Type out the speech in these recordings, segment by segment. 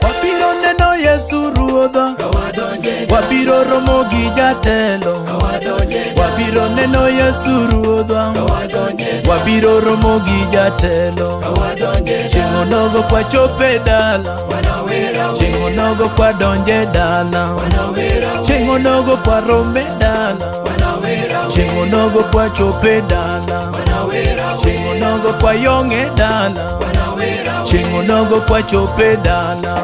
Wabiro neno Yesu Ruodhwa, wabiro romo gi jatelo. Wabiro neno Yesu Ruodhwa, wabiro romo gi jatelo. Chieng' onogo kwachope dala, chieng' onogo kwadonje dala, chieng' onogo kwarome dala, chieng' onogo kwachope dala, chieng' onogo kwayong'e dala, chieng' onogo kwachope dala.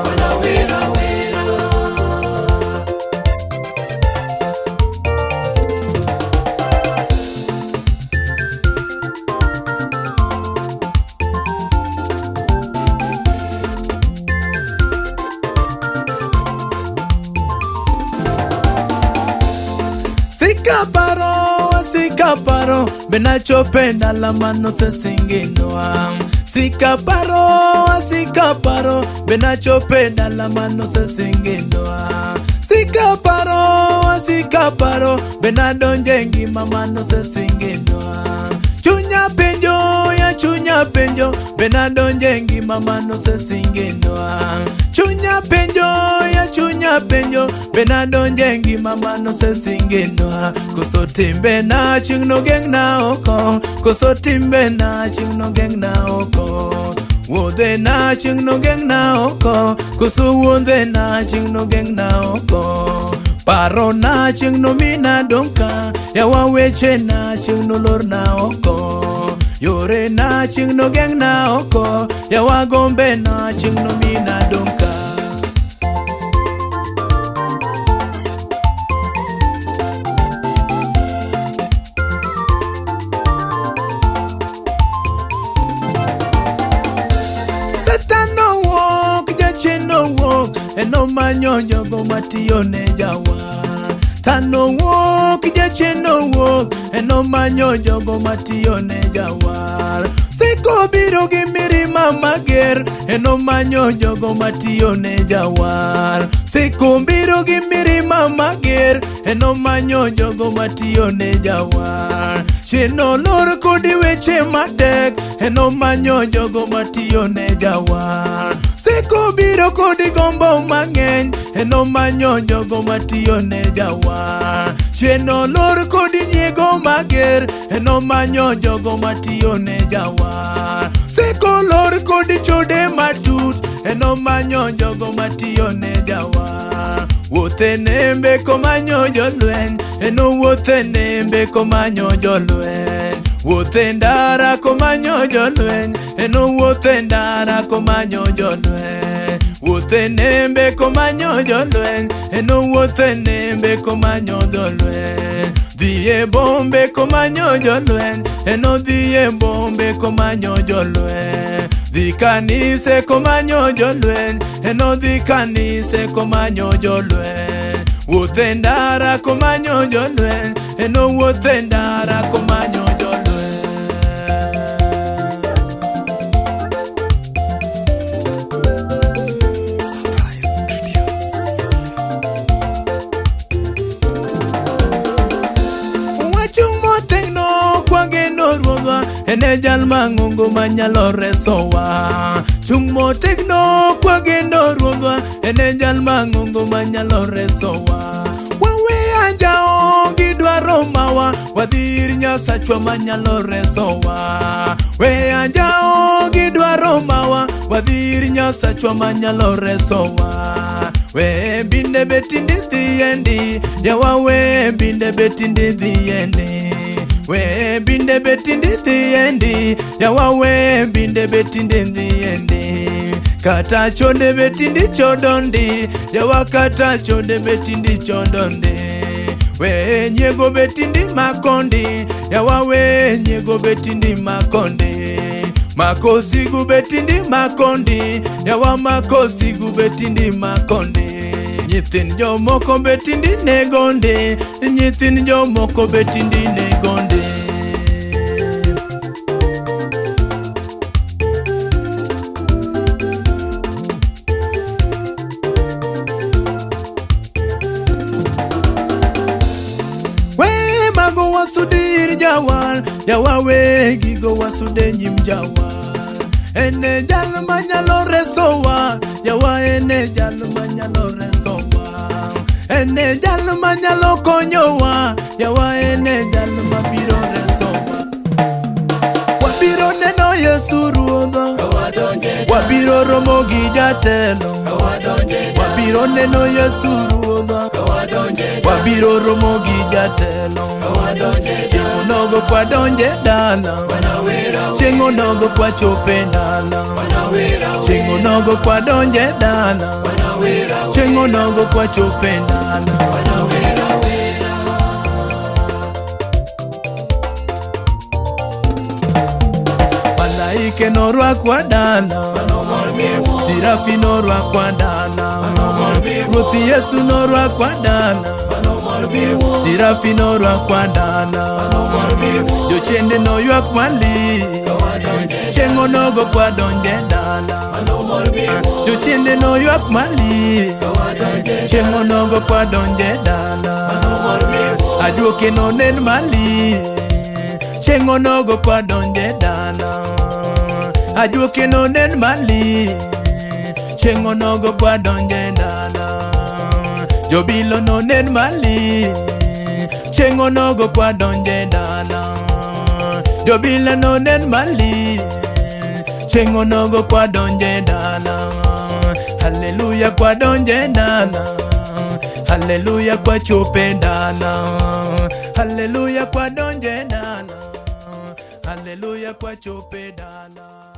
Sikaparo, sikaparo, benachope dala manosesinginwa. Sikaparo, sikaparo, benachope dala manosesinginwa. Sikaparo, sikaparo, benadonje ngima manosesinginwa. Chunya penjo, ya chunya penjo, benadonje ngima manosesinginwa. Chunya penjo, ya chunya penjo, benadonje ngima manosesinginwa. Koso timbe na chieng' nogeng'na oko, koso timbe na chieng' nogeng'na oko. Wuodhe na chieng' nogeng'na oko, koso wuodhe na chieng' nogeng'na oko. Paro na chieng' nomina dong' ka, yawa weche na chieng' nolorna oko. Yore na chieng' nogeng'na oko, yawa gombe na chieng' nomina dong' ka. Satan owuok, jachien owuok, enomanyo jogo matiyo ne jawa. Tan owuok, jachien owuok, enomanyo jogo matiyo ne jawar. Siko biro gi mirima mager, enomanyo jogo matiyo ne jawar. Siko biro gi mirima mager, enomanyo jogo matiyo ne jawar. Chien olor kodi weche matek, enomanyo jogo matiyo ne jawar. Siko biro kodi gombo mang'eny, enomanyo jogo matiyo ne jawar. Chien olor kodi nyiego mager, enomanyo jogo matiyo ne jawar. Siko lor kodi chode matut, enomanyo jogo matiyo ne jawar. Wuothe nembe komanyo jolweny, enowuothe nembe komanyo jolweny. Wuothe ndara komanyo jolweny, enowuothe ndara komanyo jolweny. Wuothe nembe komanyo jolweny, enowuothe nembe komanyo jolweny. Dhi e bombe komanyo jolweny, enodhi e bombe komanyo jolweny. Dhi kanise komanyo jolweny, enodhi kanise komanyo jolweny. Wuothe ndara komanyo jolweny, enowuothe ndara komanyo jolweny. Wachung' motegno kwageno Ruodhwa, en e jal mang'ongo manyalo resowa. Chung' motegno kwageno Ruodhwa, en e jal mang'ongo manyalo resowa. Wawe anjawo gi dwaro mawa, wadhi ir Nyasachwa manyalo resowa. We anjawo gi dwaro mawa, wadhi ir Nyasachwa manyalo resowa. We binde betindi dhiendi, yawa we binde betindi dhiendi. We binde betindi dhiendi, yawa we binde betindi dhiendi. Kata chode betindi chodondi, yawa kata chode betindi chodondi. We nyiego betindi makondi, yawa we nyiego betindi makondi. Makosigu betindi makondi, yawa makosigu betindi makondi. Nyithind jomoko betindi negondi, nyithind jomoko betindi negondi. Yawa gigo wasude nyim jawa. Ene jal manyalo resowa, yawa ene jal manyalo resowa. Ene jal manyalo konyowa, yawa ene jal mabiro resowa. Wabiro neno Yesu Ruodhwa, wabiro romo gi jatelo. Wabiro neno Yesu Ruodhwa, wabiro romo gi jatelo. Chieng' onogo kwadonje dala, chieng' onogo kwachope dala. Chieng' onogo kwadonje dala, chieng' onogo kwachope dala. Malaike norwakwa dala, Serafi norwakwa dala, Ruoth Yesu norwakwa dala, Serafi norwakwa dala. Jochiende noywak malich, chieng' onogo kwadonje dala. Jochiende noywak malich, chieng' onogo kwadonje dala. Ajuoke nonen malich, chieng' onogo kwadonje dala. Ajuoke nonen malich, chieng' onogo kwadonje dala. Jobilo nonen malich, chieng' onogo kwadonje dala. Jobilo nonen malich, chieng' onogo kwadonje dala. Haleluya kwadonje dala, haleluya kwachope dala. Haleluya kwadonje dala, haleluya kwachope dala.